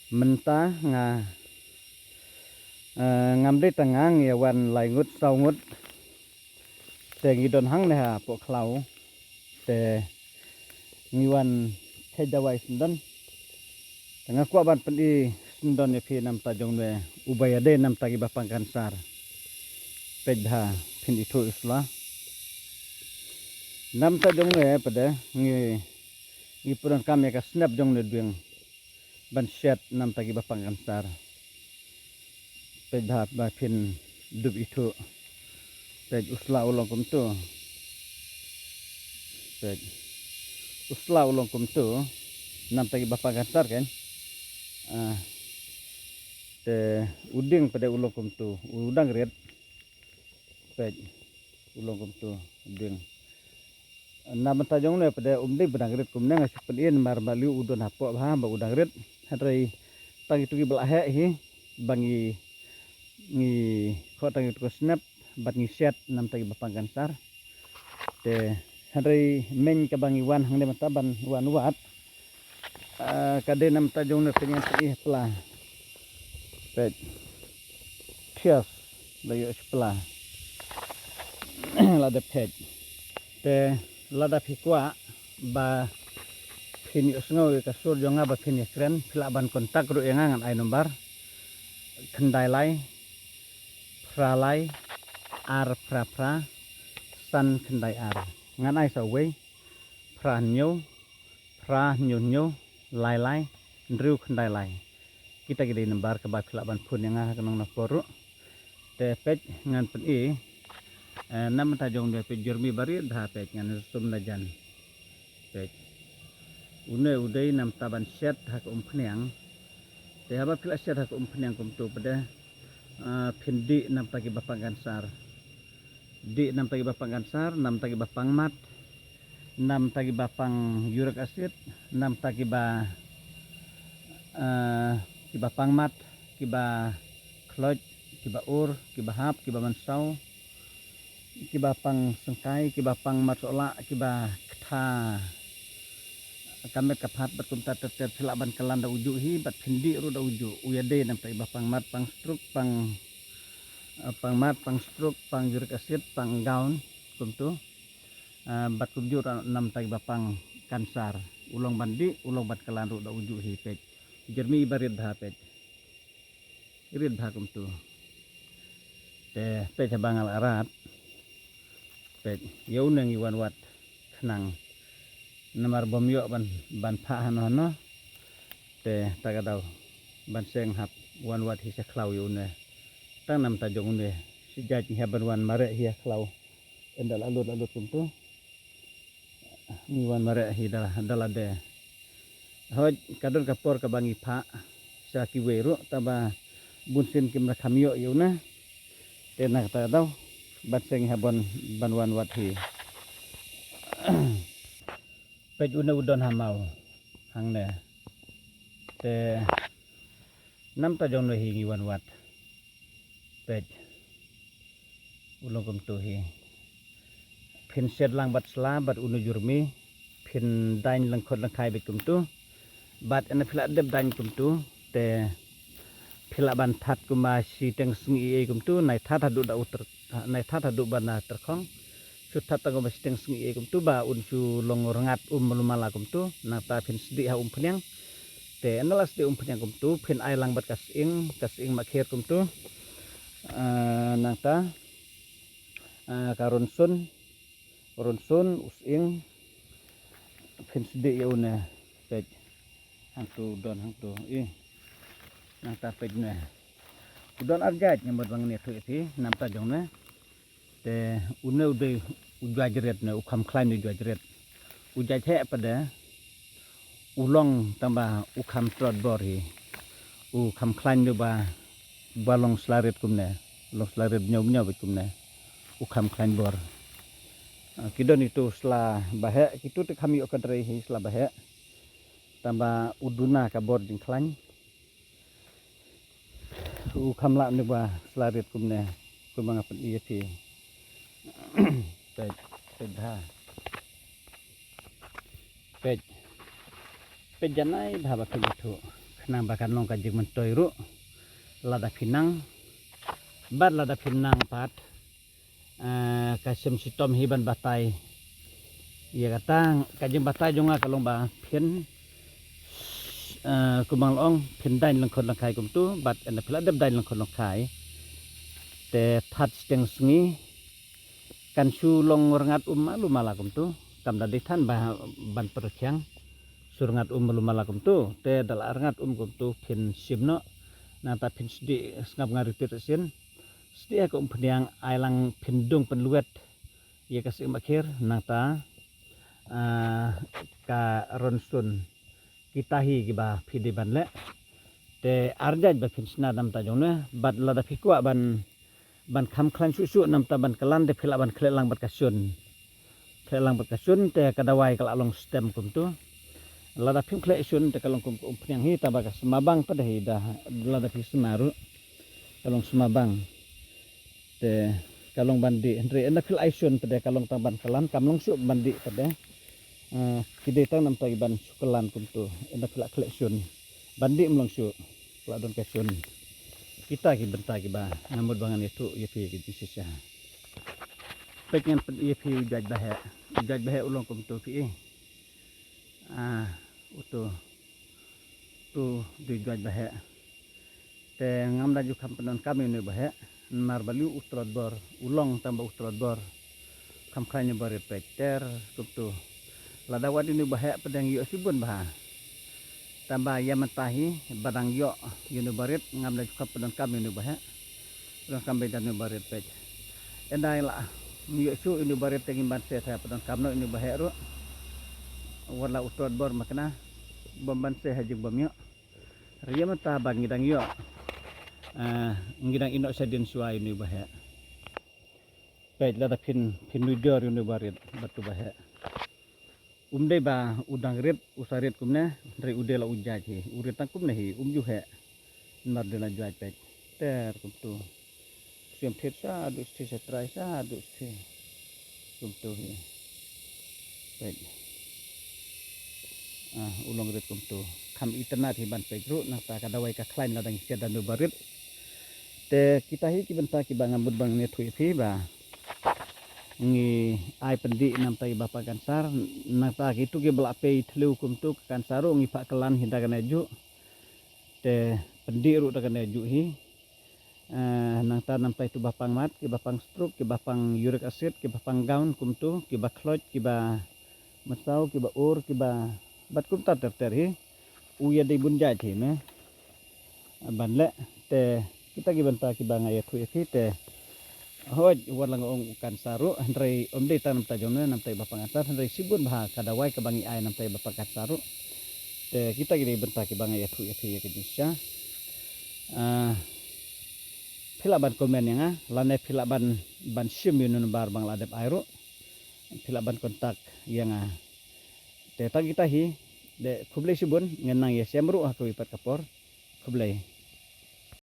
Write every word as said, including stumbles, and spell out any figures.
Mynta nga, eh, ngam dei tang nga, ngi wan lai ngut saw ngut. Te ngi don hangne hapoh khlaw. Te ngi wan theh dawai syndon. Te nga kwah ban pyni syndon ïa phi namta jong ne uba ïadei namta ki ba pang kansar. Peit bha phin ithuh ïa sla. Namta jong ne pade ngi, ngi pyndonkam ïa ka snep jong ne dweng ban shet namta ki ba pang kansar. Peit bha ba phin dup ithuh. Peit u sla u long kumtu. Peit u sla u long kumtu. Namta ki ba pang kansar kan. Ah, te u dieng pade u long kumtu. U dang rit. Peit u long kumtu u dieng. Namta jong ne pade um dei ba dang rit kumne, nga shu pyni namar ba liu u don hapoh bha ba u dang rit. Hynrei tang itu ki ba la heh hi ba ngi, ngi khoh tang itu ka snep bad ngi shet namta ki ba pang kansar. Te hynrei mynta kaba ngi wan hangne mynta ban wan wad. Ah, ka dei namta jong ne pynïaid pynïaid pla. Peit. Thias la ïoh shi pla. La dep thias. Te lada phi kwah ba phin ïohsngew ïa ka sur jong nga ba phin ïakren, phi lah ban contact ruh ïa nga, ngan ai number. Khyndai lai phra lai ar phra phra san khyndai ar. Ngan ai sa uwei. Phra hynñiew phra hynñiew hynñiew lai lai hynriew khyndai lai. Kita ki dei number kaba phi lah ban phone ïa nga ha ka nong na por ruh. Te peit ngan pyni, eh, namta jong ne peit jurmi barit bha, peit ngan sum na jan. Peit. Une u dei namta ban shet ha ka umphniang. Te haba phi la shet ha ka umphniang kumtu pade, ah, phin dih namta ki ba pang kansar. Dih namta ki ba pang kansar, namta ki ba pang mat, namta ki ba pang uric acid, namta ki ba, eh, ki ba pang mat, ki ba khloit, ki ba ur, ki ba hap, ki ba mynsaw, ki ba pang syngkai, ki ba pang mat sohlah, ki ba ktha ka met ka phad bad kumta ter ter, phi lah ban kylan da ujuh hi bad phin dih ruh da ujuh. U ïadei namta ki ba pang mat, pang stroke, pang, eh, pang mat, pang stroke, pang uric acid, pang gout kumtu. Ah, bad kumjuh ruh namta ki ba pang kansar. U long ban dih, u long ban kylan ruh da ujuh hi, peit. Jurmi barit bha, peit. Rit bha kumtu. Te peit haba nga la rat. Peit ïa une ngi wan wad khnang. Namar bym ïoh ban, ban phah hano hano. Te ta ka daw ban seng hap wan wad hi sha khlaw ïa une. Tang namta jong une. Shi jait ngi hap ban wan mareh hi ha khlaw. Ynda la lut la lut kumtu. Ngi wan mareh hi da, da lade. Hooid, ka don ka por kaba ngi phah sha kiwei ruh, tangba bun sien kim da kham ïoh ïa une. Te na kata ka daw ban seng hi ban, ban wan wad hi. Peit une u don ha maw hangne. Te namta jong ne hi ngi wan wad. Peit. U long kumtu hi. Phin shet lang bad sla bad une jurmi. Phin daiñ lyngkhot lyngkhai beit kumtu. Bad ynda phi la dep daiñ kumtu. Te phi lah ban that kumba shiteng sngi ei ei kumtu. Nai that haduh da u ter-, nai that haduh ba na tyrkhong. Shu that tang kumba shiteng sngi ei kumtu ba un shu long rngat um malu mala kumtu. Nangta phin sdieh ha umphniang. Te ynda la sdieh umphniang kumtu phin ai lang bad ka sying, ka sying makher kumtu. Ah, nangta, ah, ka rynsun, rynsun, u sying, phin sdieh ïa une, peit. Hangtu don hangtu, ih. Nangta peit ne. U don ar jait, nga mut ba ngan ïathuh ïa phi namta jong ne. Te une u dei u jwai jret ne, u kham khlaiñ u jwai jret. U jait heh pade u long tangba u kham tlot bor hi. U kham khlaiñ ne ba, ba long sla rit kumne. Long sla rit bniaw bniaw beit kumne. U kham khlaiñ bor. Ah, ki don itu sla ba heh, kitu te kham ïoh ka drei hi sla ba heh. Tangba u duna ka bor jingkhlaiñ. U kham lah ne ba sla rit kumne, kumba nga pyni ïa phi. Peit, peit bha. Peit. Peit janai bha ba phin ithuh. Nang ba kan long ka jingmyntoi ruh lada phi nang, bad lada phi nang pat, eh, ka shem shitom hi ban batai ïa kata. Ka jingbatai jong nga ka long ba phin, eh, kumba nga la ong, phin daiñ lyngkhot lyngkhai kumtu, bad ynda phi la dep daiñ lyngkhot lyngkhai te thad shiteng sngi kan shu long rngat um malu mala kumtu. Kam da dei than ba ban pyrkhiang shu rngat um malu mala kumtu, te da la rngat um kumtu phin shim noh. Nangta phin sdieh sngap nga riti sien, sdieh ha ka umphniang, ai lang phin dung pynlwet ïa ka siem ba khir, nangta, ah, ka rynsun. Kita hi kiba phi dei ban leh. Te arjait ba phin shna namta jong ne, bad lada phi kwah ban, ban kham khlaiñ shuh shuh namta ban klan, te phi lah ban khleh lang bad ka shun. Khleh lang bad ka shun, te ka dawai ka la long stem kumtu. Lada phim khleh shun te ka long kum ka umphniang hi, taba ka sma bang pat hi da, lada phi sma ruh ka long sma bang. Te ka long ban dih, hynrei ynda phi la ai shun pat ka long tang ban klan, kam long shuh ban dih pat. Ah, ki dei tang namta ki ban shu klan kumtu, ynda phi la khleh shun. Ban dih ym long shuh, la don ka shun. Kita ki bynta kiba nga mut ba ngan ïathuh ïa phi ki jingshisha. Peit ngan pyni ïa phi u jait baheh. U jait baheh u long kumtu phi i. Ah, utu. Tu dei u jait baheh. Te ngam da ju kham pyndonkam ïa une u baheh. Namar balei, u tlot bor, u long tang ba u tlot bor. Kham khlaiñ ïa u barit, peit ter kumtu. Lada wad ïa une u baheh pat dang ïoh shibun bha. Tang ba ïa mynta hi ba dang ïoh ïa une u barit, ngam da ju kham pyndonkam ïa une u baheh. Pyndonkam beit da une u barit, peit. Ynda la ym ïoh shuh ïa une u barit te ngim banse, te pyndonkam noh ïa une u baheh ruh. Wat la u tlot bor ma kane, bym banse ha jingbym ïoh. Hynrei ïa mynta ba ngi dang ïoh, eh, ngi dang ïoh shadien shuwa ïa une u baheh. Peit lada phin, phin nujor ïa une u barit bad u baheh. Um dei ba u dang rit, u sa rit kumne, hynrei u dei la u jait hi. U rit tang kumne hi, um ju heh. Namar dei la jait, peit. Ter kumtu. Siem thied shaduh sthi, sa trai shaduh sthi. Kumtu hi. Peit. Ah, u long rit kumtu. Kham itynnad hi ban peit ruh, nangta ka dawai ka khlaiñ la dang shet da une u barit. Te kita hi ki bynta kiba nga mut ba ngan ïathuh ïa phi ba ngi ai pyndih namta ïa ba pang kansar, nangta kitu kiba la pei thliew kumtu ka kansar ruh ngi phah klan hi da kane juh. Te pyndih ruh da kane juh hi. Eh, nangta namta itu ba pang mat, kiba pang stroke, kiba pang uric acid, kiba pang gout kumtu, kiba khloit, kiba mynsaw, kiba ur, kiba bad kumta ter ter hi. U ïa dei bun jait hi me. Ban leh te kita ki bynta kiba nga ïathuh ïa phi te. Hooid, wat la nga ong u kansar ruh, hynrei ym dei tang namta jong ne, namta ïa ba pang kansar, hynrei shibun bha ka dawai kaba ngi ai namta ïa ba pang kansar ruh. Te kita ki dei bynta kiba nga ïathuh ïa phi ïa ka jingshisha. Ah, phi lah ban comment ïa nga, lane phi lah ban, ban shim ïa u number ba nga la dep ai ruh. Phi lah ban contact ïa nga. Te tang kita hi, de khublei shibun, ngan nang ïashem ruh ha kawei pat ka por. Khublei.